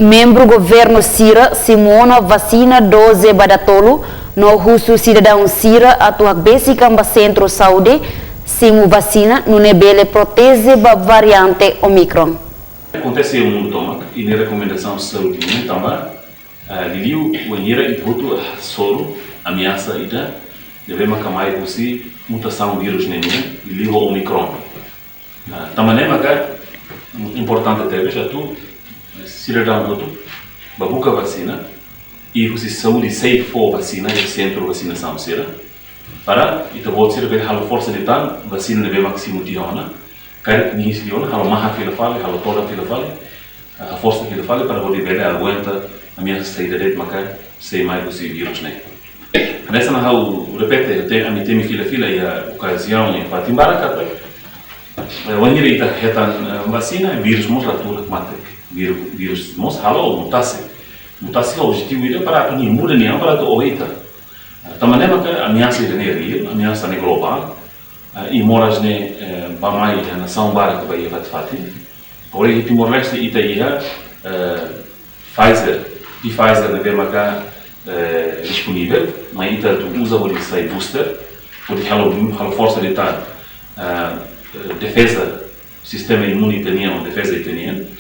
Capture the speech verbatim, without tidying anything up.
Membru governu sira simu ona vasina doze ba datolu, no husu sidadaun sira atu hakbesik an ba sentru saúde simu vasina nune'e bele proteje ba variante Omicron. Akontese iha mundu tomak, i ne'e rekomendasaun saúde nian tanba, eh, liuliu wainhira ita hotu hasoru ameasa ida ne'ebé maka mai husi mutasaun vírus ne'e nian, liuliu Omicron. Ah, tanba ne'e maka importante tebes atu sidadaun hotu bá buka vasina, i husi saúde sei fó vasina iha sentru vasinasaun sira, para ita-boot sira bele halo forsa liután vasina ne'ebé maka simu tiha ona, karik nia simu tiha ona, halo mahak fila fali, halo todan fila fali, ah, forsa fila fali para hodi bele aguenta ameasa saida de'it maka sei mai husi vírus ne'e. Hanesan ha'u repete, te, ami temi fila-fila iha okaziaun iha fatin barak katak, eh, wainhira ita hetan, eh, vasina, vírus mós la tuur hakmatek. Víru-, vírus mós halo mutasi. Mutasi ho objetivu ida para atu nia muda nia an para atu oho ita. Eh, tanba ne'e maka ameasa ida-ne'e reál, ameasa ne'e globál. Eh, i moras ne'e, eh, bá mai iha nasaun barak ba iha fatin-fatin. Porém, iha Timor-Leste ita iha, eh, Pfizer, i Pfizer ne'ebé maka, eh, disponivel, mai ita atu uza hodi sai booster, hodi halo, halo forsa liután, eh, eh, defeza, sistema imune ita-nian, defeza ita-nian.